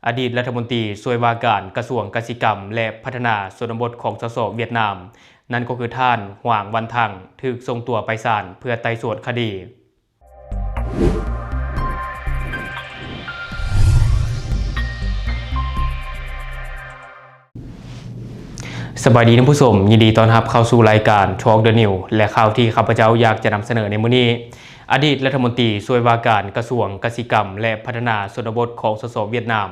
ອະດີດລັດຖະມົນຕີຊ່ວຍວ່າການກະຊວງກະສິກຳ ແລະ ພັດທະນາຊົນນະບົດຂອງ ສສ ຫວຽດນາມ, ນັ້ນກໍຄືທ່ານ ຫວາງ ວັນທັງ ຖືກສົ່ງຕົວໄປສານເພື່ອໄຕ່ສວນຄະດີ. ສະບາຍດີທ່ານຜູ້ຊົມ, ຍິນດີຕ້ອນຮັບເຂົ້າສູ່ລາຍການ Talk the News ແລະ ຂ່າວທີ່ຂ້າພະເຈົ້າຢາກຈະນຳສະເໜີໃນມື້ນີ້. ອະດີດລັດຖະມົນຕີຊ່ວຍວ່າການກະຊວງກະສິກຳ ແລະ ພັດທະນາຊົນນະບົດຂອງ ສສ ຫວຽດນາມ,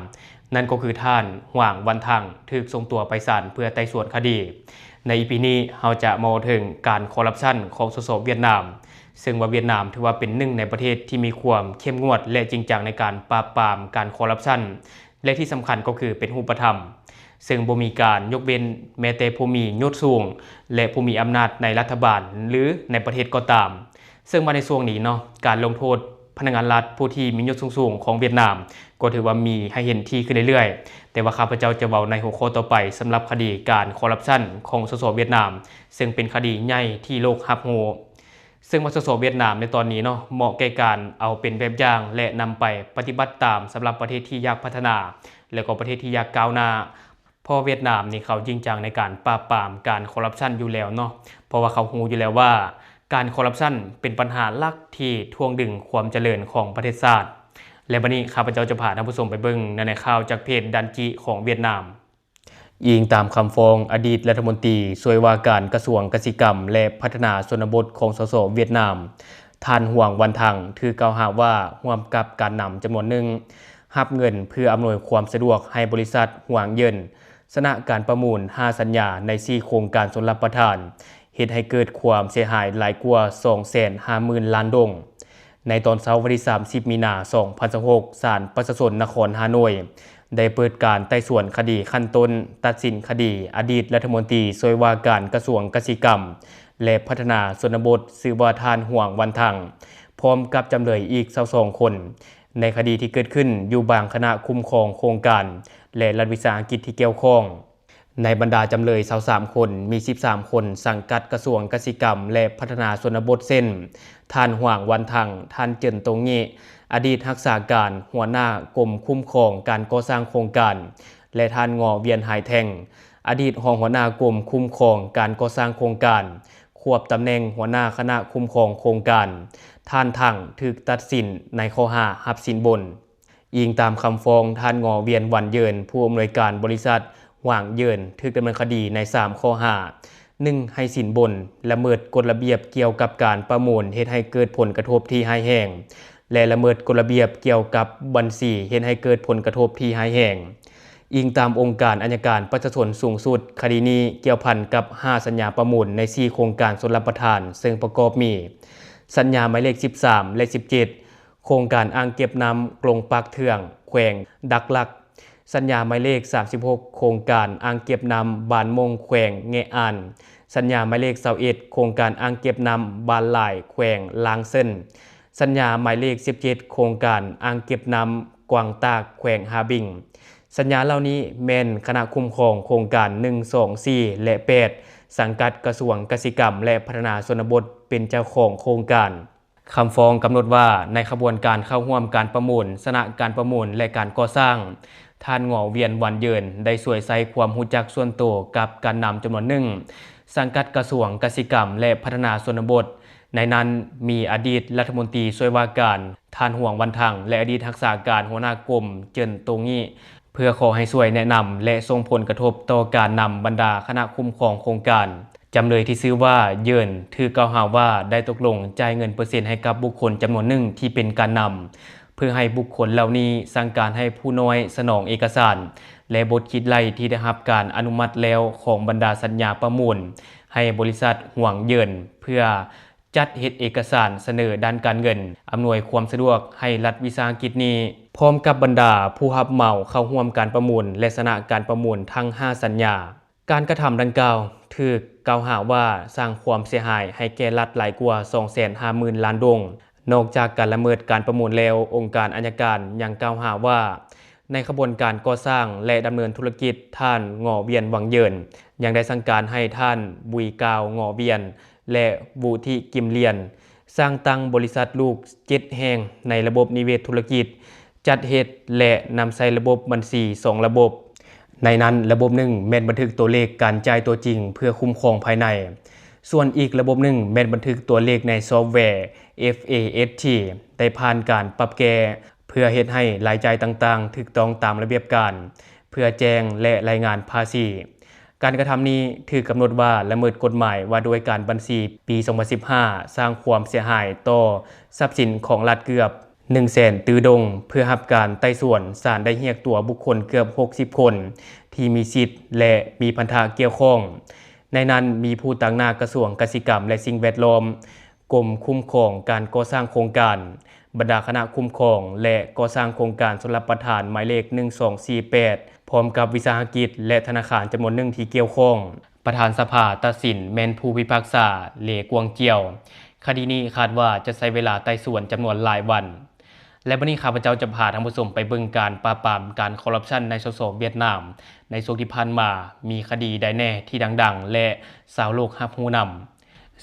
ນັ້ນກໍຄືທ່ານ ຫວາງ ວັນທັງ ຖືກສົ່ງຕົວໄປສານເພື່ອໄຕ່ສວນຄະດີ. ໃນອີພີນີ້ ເຮົາຈະມາເວົ້າເຖິງການຄໍຣັບຊັນຂອງ ສສ ຫວຽດນາມ, ເຊິ່ງວ່າຫວຽດນາມຖືວ່າເປັນໜຶ່ງໃນປະເທດທີ່ມີຄວາມເຂັ້ມງວດ ແລະ ຈິງຈັງໃນການປາບປາມການຄໍຣັບຊັນ ແລະ ທີ່ສຳຄັນກໍຄືເປັນຮູບປະທຳ, ເຊິ່ງບໍ່ມີການຍົກເວັ້ນແມ້ແຕ່ຜູ້ມີຍົດສູງ ແລະ ຜູ້ມີອຳນາດໃນລັດຖະບານ ຫຼື ໃນປະເທດກໍຕາມ. ເຊິ່ງວ່າໃນຊ່ວງນີ້ເນາະ, ການລົງໂທດພະນັກງານລັດຜູ້ທີ່ມີຍົດສູງໆຂອງຫວຽດນາມ ກໍຖືວ່າມີໃຫ້ເຫັນທີ່ຂຶ້ນເລື້ອຍໆ, ແຕ່ວ່າຂ້າພະເຈົ້າຈະເວົ້າໃນຫົວຂໍ້ຕໍ່ໄປ ສຳລັບຄະດີການຄໍຣັບຊັນຂອງ ສສ ຫວຽດນາມ, ເຊິ່ງເປັນຄະດີໃຫຍ່ທີ່ໂລກຮັບຮູ້. ເຊິ່ງວ່າ ສສ ຫວຽດນາມໃນຕອນນີ້ເນາະ ເໝາະແກ່ການເອົາເປັນແບບຢ່າງ ແລະ ນຳໄປປະຕິບັດຕາມ ສຳລັບປະເທດທີ່ຢາກພັດທະນາ ແລະ ກໍປະເທດທີ່ຢາກກ້າວໜ້າ, ເພາະຫວຽດນາມນີ້ເຂົາຈິງຈັງໃນການປາບປາມການຄໍຣັບຊັນຢູ່ແລ້ວເນາະ, ເພາະວ່າເຂົາຮູ້ຢູ່ແລ້ວວ່າການຄໍຣັບຊັນເປັນບັນຫາຫຼັກທີ່ຖ່ວງດຶງຄວາມຈະເລີນຂອງປະເທດຊາດ. ແລະ ບັດນີ້ຂ້າພະເຈົ້າຈະພາທ່ານຜູ້ຊົມໄປເບິ່ງໃນ ໃນຂ່າວຈາກເພຈດັນຈິຂອງຫວຽດນາມ. ອີງຕາມຄຳຟ້ອງອະດີດລັດຖະມົນຕີຊ່ວຍວ່າການກະຊວງກະສິກຳ ແລະ ພັດທະນາຊົນນະບົດຂອງ ສສ ຫວຽດນາມ, ທ່ານ ຫວາງ ວັນທັງ ຖືກກ່າວຫາວ່າຮ່ວມກັບການນຳຈຳນວນໜຶ່ງ ຮັບເງິນເພື່ອອຳນວຍຄວາມສະດວກໃຫ້ບໍລິສັດ ຫວາງເຢິນ ຊະນະການປະມູນຫ້າສັນຍາໃນສີ່ໂຄງການຊົນລະປະທານ, ເຮັດໃຫ້ເກີດຄວາມເສຍຫາຍຫຼາຍກວ່າສອງແສນຫ້າໝື່ນລ້ານດົງ. ໃນຕອນເຊົ້າວັນທີສາມສິບ ມີນາ ສອງພັນຊາວຫົກ, ສານປະຊາຊົນນະຄອນຮ່າໂນ້ຍ ໄດ້ເປີດການໄຕ່ສວນຄະດີຂັ້ນຕົ້ນ, ຕັດສິນຄະດີອະດີດລັດຖະມົນຕີຊ່ວຍວ່າການກະຊວງກະສິກຳ ແລະ ພັດທະນາຊົນນະບົດ ຊື່ວ່າທ່ານ ຫວາງ ວັນທັງ ພ້ອມກັບຈຳເລີຍອີກຊາວສອງຄົນ ໃນຄະດີທີ່ເກີດຂຶ້ນຢູ່ບາງຄະນະຄຸ້ມຄອງໂຄງການ ແລະ ລັດວິສາຫະກິດທີ່ກ່ຽວຂ້ອງ. ໃນບັນດາຈຳເລີຍຊາວສາມຄົນ, ມີສິບສາມຄົນສັງກັດກະຊວງກະສິກຳ ແລະ ພັດທະນາຊົນນະບົດ ເຊັ່ນ ທ່ານ ຫວາງ ວັນທັງ, ທ່ານ ເຈິນ ຕົງງິ, ອະດີດຮັກສາການຫົວໜ້າກົມຄຸ້ມຄອງການກໍ່ສ້າງໂຄງການ ແລະ ທ່ານ ງໍ ວຽນ ຫາຍແທ່ງ, ອະດີດຮອງຫົວໜ້າກົມຄຸ້ມຄອງການກໍ່ສ້າງໂຄງການ, ຄວບຕຳແໜ່ງຫົວໜ້າຄະນະຄຸ້ມຄອງໂຄງການ. ທ່ານທັງ ຖືກຕັດສິນໃນຂໍ້ຫາຮັບສິນບົນ. ອີງຕາມຄຳຟ້ອງ, ທ່ານ ງໍ ວຽນ ຫວັນເຢິນ, ຜູ້ອຳນວຍການບໍລິສັດ ຫວາງເຢິນ ຖືກດຳເນີນຄະດີໃນສາມຂໍ້ຫາ. ໜຶ່ງ, ໃຫ້ສິນບົນ, ລະເມີດກົດລະບຽບກ່ຽວກັບການປະມູນ ເຮັດໃຫ້ເກີດຜົນກະທົບທີ່ຮ້າຍແຮງ ແລະ ລະເມີດກົດລະບຽບກ່ຽວກັບບັນຊີ ເຮັດໃຫ້ເກີດຜົນກະທົບທີ່ຮ້າຍແຮງ. ອີງຕາມອົງການໄອຍະການປະຊາຊົນສູງສຸດ, ຄະດີນີ້ກ່ຽວພັນກັບຫ້າສັນຍາປະມູນໃນສີ່ໂຄງການຊົນລະປະທານ, ເຊິ່ງປະກອບມີ ສັນຍາໝາຍເລກສິບສາມ ແລະ ສິບເຈັດ ໂຄງການອ່າງເກັບນ້ຳກົງປາກເທືອງ ແຂວງດັກລັກ, ສັນຍາໝາຍເລກສາມສິບຫົກ ໂຄງການອ່າງເກັບນ້ຳບ້ານມົ້ງ ແຂວງແງະອານ, ສັນຍາໝາຍເລກຊາວເອັດ ໂຄງການອ່າງເກັບນ້ຳບ້ານຫຼາຍ ແຂວງລ່າງເຊິນ, ສັນຍາໝາຍເລກສິບເຈັດ ໂຄງການອ່າງເກັບນ້ຳກວາງຕາກ ແຂວງຮ່າບິງ. ສັນຍາເຫຼົ່ານີ້ແມ່ນຄະນະຄຸ້ມຄອງໂຄງການໜຶ່ງ ສອງ ສີ່ ແລະ ແປດ ສັງກັດກະຊວງກະສິກຳ ແລະ ພັດທະນາຊົນນະບົດ ເປັນເຈົ້າຂອງໂຄງການ. ຄຳຟ້ອງກຳນົດວ່າ ໃນຂະບວນການເຂົ້າຮ່ວມການປະມູນ, ຊະນະການປະມູນ ແລະ ການກໍ່ສ້າງ, ທ່ານ ງໍ ວຽນ ຫວັນເຢິນ ໄດ້ສວຍໃຊ້ຄວາມຮູ້ຈັກສ່ວນໂຕກັບການນຳຈຳນວນໜຶ່ງ ສັງກັດກະຊວງກະສິກຳ ແລະ ພັດທະນາຊົນນະບົດ, ໃນນັ້ນມີອະດີດລັດຖະມົນຕີຊ່ວຍວ່າການ ທ່ານ ຫວາງ ວັນທັງ ແລະ ອະດີດຮັກສາການຫົວໜ້າກົມ ເຈິນ ໂຕງງິ ເພື່ອຂໍໃຫ້ຊ່ວຍແນະນຳ ແລະ ສົ່ງຜົນກະທົບຕໍ່ການນຳບັນດາຄະນະຄຸ້ມຄອງໂຄງການ. ຈຳເລີຍທີ່ຊື່ວ່າ ເຢິນ ຖືກກ່າວຫາວ່າໄດ້ຕົກລົງຈ່າຍເງິນເປີເຊັນໃຫ້ກັບບຸກຄົນຈຳນວນໜຶ່ງທີ່ເປັນການນຳ ເພື່ອໃຫ້ບຸກຄົນເຫຼົ່ານີ້ສັ່ງການໃຫ້ຜູ້ນ້ອຍສະໜອງເອກະສານ ແລະ ບົດຄິດໄລ່ທີ່ໄດ້ຮັບການອະນຸມັດແລ້ວຂອງບັນດາສັນຍາປະມູນ ໃຫ້ບໍລິສັດ ຫວາງເຢິນ ເພື່ອ ຈັດເຮັດເອກະສານສະເໜີດ້ານການເງິນ, ອຳນວຍຄວາມສະດວກໃຫ້ລັດວິສາຫະກິດນີ້, ພ້ອມກັບບັນດາຜູ້ຮັບເໝົາເຂົ້າຮ່ວມການປະມູນ ແລະ ຊະນະການປະມູນທັງຫ້າສັນຍາ. ການກະທຳດັ່ງກ່າວຖືກກ່າວຫາວ່າສ້າງຄວາມເສຍຫາຍໃຫ້ແກ່ລັດຫຼາຍກວ່າສອງແສນຫ້າໝື່ນລ້ານດົງ. ນອກຈາກການລະເມີດການປະມູນແລ້ວ, ອົງການໄອຍະການຍັງກ່າວຫາວ່າ ໃນຂະບວນການກໍ່ສ້າງ ແລະ ດຳເນີນທຸລະກິດ, ທ່ານ ງໍ ວຽນ ຫວັງເຢິນ ຍັງໄດ້ສັ່ງການໃຫ້ທ່ານ ບຸຍກາວ ງໍ ວຽນ ແລະ ວຸທິ ກິມລຽນ ສ້າງຕັ້ງບໍລິສັດລູກເຈັດແຫ່ງໃນລະບົບນິເວດທຸລະກິດ ຈັດເຮັດ ແລະ ນຳໃຊ້ລະບົບບັນຊີສອງລະບົບ. ໃນນັ້ນລະບົບໜຶ່ງແມ່ນບັນທຶກຕົວເລກການຈ່າຍຕົວຈິງເພື່ອຄຸ້ມຄອງພາຍໃນ, ສ່ວນອີກລະບົບໜຶ່ງແມ່ນບັນທຶກຕົວເລກໃນຊອບແວ FAST ໄດ້ຜ່ານການປັບແກ້ ເພື່ອເຮັດໃຫ້ລາຍຈ່າຍຕ່າງໆຖືກຕ້ອງຕາມລະບຽບການ ເພື່ອແຈ້ງ ແລະ ລາຍງານພາສີ. ການກະທຳນີ້ຖືກກຳນົດວ່າລະເມີດກົດໝາຍວ່າດ້ວຍການບັນຊີປີສອງພັນສິບຫ້າ ສ້າງຄວາມເສຍຫາຍຕໍ່ຊັບສິນຂອງລັດເກືອບໜຶ່ງແສນຕື້ດົງ ເພື່ອຮັບການໄຕ່ສວນ, ສານໄດ້ຮຽກຕົວບຸກຄົນເກືອບຫົກສິບຄົນທີ່ມີສິດ ແລະ ມີພັນທະກ່ຽວຂ້ອງ. ໃນນັ້ນມີຜູ້ຕາງໜ້າກະຊວງກະສິກຳ ແລະ ສິ່ງແວດລ້ອມ, ກົມຄຸ້ມຄອງການກໍ່ສ້າງໂຄງການ, ບັນດາຄະນະຄຸ້ມຄອງ ແລະ ກໍ່ສ້າງໂຄງການຊົນລະປະທານໝາຍເລກໜຶ່ງສອງສີ່ແປດ ພ້ອມກັບວິສາຫະກິດ ແລະ ທະນາຄານຈຳນວນໜຶ່ງທີ່ກ່ຽວຂ້ອງ. ປະທານສະພາຕັດສິນແມ່ນຜູ້ພິພາກສາ ເລ ກວາງຈຽວ. ຄະດີນີ້ຄາດວ່າຈະໃຊ້ເວລາໄຕ່ສວນຈຳນວນຫຼາຍວັນ. ແລະ ບັດນີ້ຂ້າພະເຈົ້າຈະພາທ່ານຜູ້ຊົມໄປເບິ່ງການປາບປາມການຄໍຣັບຊັນໃນ ສສ ຫວຽດນາມ ໃນຊ່ວງທີ່ຜ່ານມາ ມີຄະດີໃດແດ່ທີ່ດັງໆ ແລະ ຊາວໂລກຮັບຮູ້ນຳ.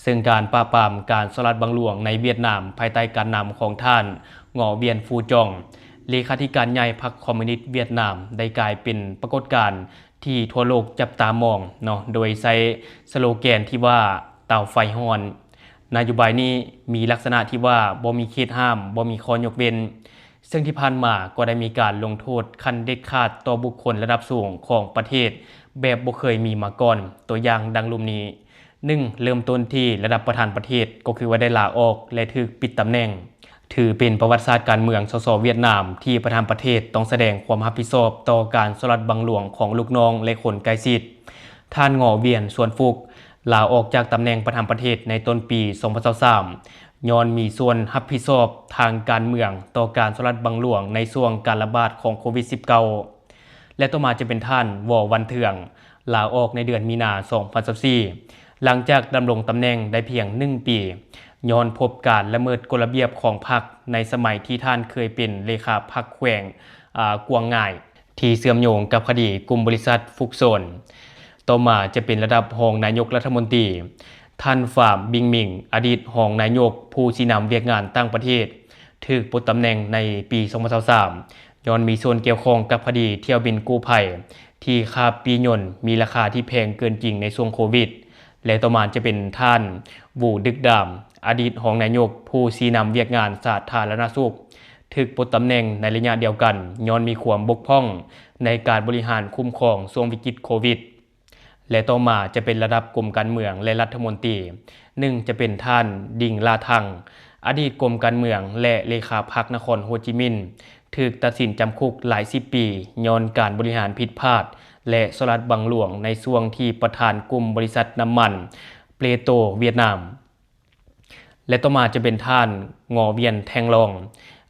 ເຊິ່ງການປາບປາມການສໍ້ລາດບັງຫຼວງໃນຫວຽດນາມ ພາຍໃຕ້ການນຳຂອງທ່ານ ງໍ ຫວຽນ ຟູຈອງ ເລຂາທິການໃຫຍ່ພັກຄອມມູນິດຫວຽດນາມ ໄດ້ກາຍເປັນປາກົດການທີ່ທົ່ວໂລກຈັບຕາມອງເນາະ ໂດຍໃຊ້ສະໂລແກນທີ່ວ່າ ເຕົາໄຟຮ້ອນ. ນະໂຍບາຍນີ້ມີລັກສະນະທີ່ວ່າບໍ່ມີເຂດຫ້າມ, ບໍ່ມີຂໍ້ຍົກເວັ້ນ, ເຊິ່ງທີ່ຜ່ານມາກໍໄດ້ມີການລົງໂທດຂັ້ນເດັດຂາດຕໍ່ບຸກຄົນລະດັບສູງຂອງປະເທດແບບບໍ່ເຄີຍມີມາກ່ອນ, ຕົວຢ່າງດັ່ງລຸ່ມນີ້. ໜຶ່ງ ເລີ່ມຕົ້ນທີ່ລະດັບປະທານປະເທດ ກໍຄືວ່າໄດ້ລາອອກ ແລະ ຖືກປິດຕຳແໜ່ງ. ຖືເປັນປະຫວັດສາດການເມືອງ ສສ ຫວຽດນາມ ທີ່ປະທານປະເທດຕ້ອງສະແດງຄວາມຮັບຜິດຊອບຕໍ່ການສໍ້ລາດບັງຫຼວງຂອງລູກນ້ອງ ແລະ ຄົນໃກ້ຊິດ. ທ່ານ ງໍ ຫວຽນ ຊວນຟຸກ ລາອອກຈາກຕຳແໜ່ງປະທານປະເທດໃນຕົ້ນປີສອງພັນຊາວສາມ ຍ້ອນມີສ່ວນຮັບຜິດຊອບທາງການເມືອງຕໍ່ການສໍ້ລາດບັງຫຼວງໃນຊ່ວງການລະບາດຂອງໂຄວິດສິບເກົ້າ ແລະ ຕໍ່ມາຈະເປັນທ່ານ ວໍ ວັນເທືອງ ລາອອກໃນເດືອນມີນາສອງພັນຊາວສີ່ ຫຼັງຈາກດຳລົງຕຳແໜ່ງໄດ້ພຽງໜຶ່ງປີ ຍ້ອນພົບການລະເມີດກົດລະບຽບຂອງພັກໃນສະໄໝທີ່ທ່ານເຄີຍເປັນເລຂາພັກແຂວງ ອາ ກວາງງາຍ ທີ່ເຊື່ອມໂຍງກັບຄະດີກຸ່ມບໍລິສັດຟຸກໂຊນ. ຕໍ່ມາຈະເປັນລະດັບຮອງນາຍົກລັດຖະມົນຕີ. ທ່ານ ຟາມ ບິງມິງ ອະດີດຮອງນາຍົກຜູ້ຊີ້ນຳວຽກງານຕ່າງປະເທດ ຖືກປົດຕຳແໜ່ງໃນປີສອງພັນຊາວສາມ ຍ້ອນມີສ່ວນກ່ຽວຂ້ອງກັບຄະດີຖ້ຽວບິນກູ້ໄພທີ່ຄາບປີ້ຍົນມີລາຄາທີ່ແພງເກີນຈິງໃນຊ່ວງໂຄວິດ ແລະ ຕໍ່ມາຈະເປັນທ່ານ ຫວູ ດຶກດາມ ອະດີດຮອງນາຍົກຜູ້ຊີ້ນຳວຽກງານສາທາລະນະສຸກ ຖືກປົດຕຳແໜ່ງໃນໄລຍະດຽວກັນ ຍ້ອນມີຄວາມບົກຜ່ອງໃນການບໍລິຫານຄຸ້ມຄອງຊ່ວງວິກິດໂຄວິດ. ແລະ ຕໍ່ມາຈະເປັນລະດັບກົມການເມືອງ ແລະ ລັດຖະມົນຕີ. ໜຶ່ງ ຈະເປັນທ່ານ ດິງ ລາທັງ ອະດີດກົມການເມືອງ ແລະ ເລຂາພັກນະຄອນໂຮຈິມິນ ຖືກຕັດສິນຈຳຄຸກຫຼາຍສິບປີ ຍ້ອນການບໍລິຫານຜິດພາດ ແລະ ສໍ້ລາດບັງຫຼວງໃນຊ່ວງທີ່ປະທານກຸ່ມບໍລິສັດນ້ຳມັນ ເປໂຕ ຫວຽດນາມ. ແລະ ຕໍ່ມາຈະເປັນທ່ານ ງໍ ຫວຽນ ແທງລອງ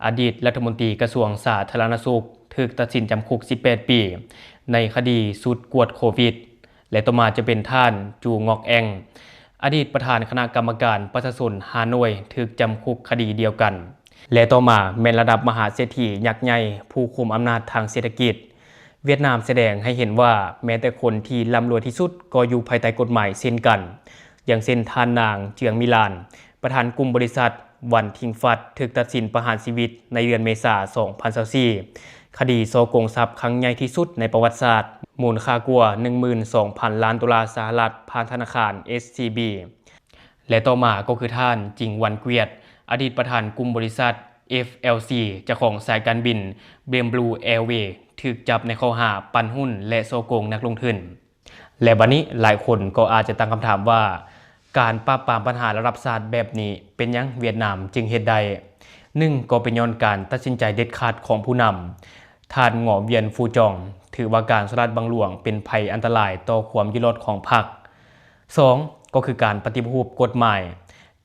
ອະດີດລັດຖະມົນຕີກະຊວງສາທາລະນະສຸກ ຖືກຕັດສິນຈຳຄຸກສິບແປດປີ ໃນຄະດີຊຸດກວດໂຄວິດ ແລະ ຕໍ່ມາຈະເປັນທ່ານ ຈູງອກແອງ ອະດີດປະທານຄະນະກຳມະການປະຊາຊົນຮ່າໂນ້ຍ ຖືກຈຳຄຸກຄະດີດຽວກັນ. ແລະ ຕໍ່ມາແມ່ນລະດັບມະຫາເສດຖີຍັກໃຫຍ່ຜູ້ຄຸມອຳນາດທາງເສດຖະກິດ. ຫວຽດນາມສະແດງໃຫ້ເຫັນວ່າແມ້ແຕ່ຄົນທີ່ລ່ຳລວຍທີ່ສຸດກໍຢູ່ພາຍໃຕ້ກົດໝາຍເຊັ່ນກັນ, ຢ່າງເຊັ່ນ ທ່ານນາງ ເຈືອງ ມີລານ ປະທານກຸ່ມບໍລິສັດ ວັນທິງຟັດ ຖືກຕັດສິນປະຫານຊີວິດໃນເດືອນເມສາສອງພັນຊາວສີ່ ຄະດີສໍ້ໂກງຊັບຄັ້ງໃຫຍ່ທີ່ສຸດໃນປະຫວັດສາດ ມູນຄ່າກວ່າໜຶ່ງໝື່ນສອງພັນລ້ານໂດລາສະຫະລັດ ຜ່ານທະນາຄານ ເອສຊີບີ. ແລະ ຕໍ່ມາກໍຄືທ່ານ ຈິງ ວັນກວຽດ ອະດີດປະທານກຸ່ມບໍລິສັດ ເອັຟແອລຊີ ເຈົ້າຂອງສາຍການບິນ ເບມບລູ ແອເວ ຖືກຈັບໃນຂໍ້ຫາປັນຫຸ້ນ ແລະ ສໍ້ໂກງນັກລົງທຶນ. ແລະ ບັດນີ້ຫຼາຍຄົນກໍອາດຈະຕັ້ງຄຳຖາມວ່າ ການປາບປາມບັນຫາລະດັບຊາດແບບນີ້ ເປັນຫຍັງຫວຽດນາມຈຶ່ງເຮັດໄດ້? ໜຶ່ງ ກໍເປັນຍ້ອນການຕັດສິນໃຈເດັດຂາດຂອງຜູ້ນຳ. ທ່ານ ງໍ ຫວຽນ ຟູຈອງ ຖືວ່າການສໍ້ລາດບັງຫຼວງເປັນໄພອັນຕະລາຍຕໍ່ຄວາມຢູ່ລອດຂອງພັກ. ສອງ ກໍຄືການປະຕິຮູບກົດໝາຍ,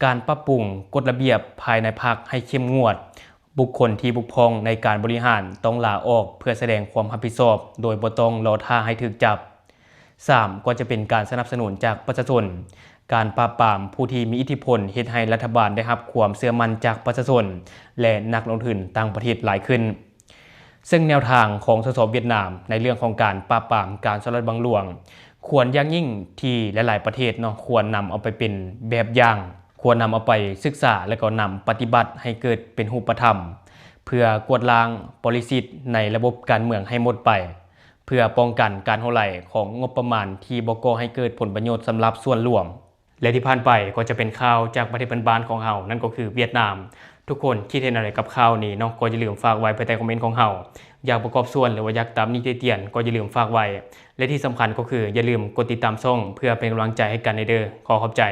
ການປັບປຸງກົດລະບຽບພາຍໃນພັກໃຫ້ເຂັ້ມງວດ, ບຸກຄົນທີ່ບົກຜ່ອງໃນການບໍລິຫານຕ້ອງລາອອກເພື່ອສະແດງຄວາມຮັບຜິດຊອບໂດຍບໍ່ຕ້ອງລໍຖ້າໃຫ້ຖືກຈັບ. ສາມ ກໍຈະເປັນການສະໜັບສະໜູນຈາກປະຊາຊົນ. ການປາບປາມຜູ້ທີ່ມີອິດທິພົນເຮັດໃຫ້ລັດຖະບານໄດ້ຮັບຄວາມເຊື່ອໝັ້ນຈາກປະຊາຊົນ ແລະ ນັກລົງທຶນຕ່າງປະເທດຫຼາຍຂຶ້ນ. ເຊິ່ງແນວທາງຂອງ ສສ ຫວຽດນາມ ໃນເລື່ອງຂອງການປາບປາມການສໍ້ລາດບັງຫຼວງ ຄວນຢ່າງຍິ່ງທີ່ຫຼາຍໆປະເທດເນາະ ຄວນນຳເອົາໄປເປັນແບບຢ່າງ, ຄວນນຳເອົາໄປສຶກສາ ແລະ ກໍນຳປະຕິບັດໃຫ້ເກີດເປັນຮູບປະທຳ. ເພື່ອກວາດລ້າງ policy ໃນລະບົບການເມືອງໃຫ້ໝົດໄປ ເພື່ອປ້ອງກັນການຮົ່ວໄຫຼຂອງງົບປະມານທີ່ບໍ່ກໍ່ໃຫ້ເກີດຜົນປະໂຫຍດສຳລັບສ່ວນລວມ. ແລະທີ່ຜ່ານໄປກໍຈະເປັນຂ່າວຈາກປະເທດເພື່ອນບ້ານຂອງເຮົາ ນັ້ນກໍຄືຫວຽດນາມ. ທຸກຄົນຄິດເຫັນແນວໃດກັບຂ່າວນີ້ເນາະ ກໍຢ່າລືມຝາກໄວ້ພາຍໃຕ້ຄອມເມັນຂອງເຮົາ. ຢາກປະກອບສ່ວນ ຫຼືວ່າຢາກຕຳໜິຕິຕຽນ ກໍຢ່າລືມຝາກໄວ້ ແລະທີ່ສຳຄັນກໍຄືຢ່າລືມກົດຕິດຕາມຊ່ອງ ເພື່ອເປັນກຳລັງໃຈໃຫ້ກັນເດີ. ຂໍຂອບໃຈ.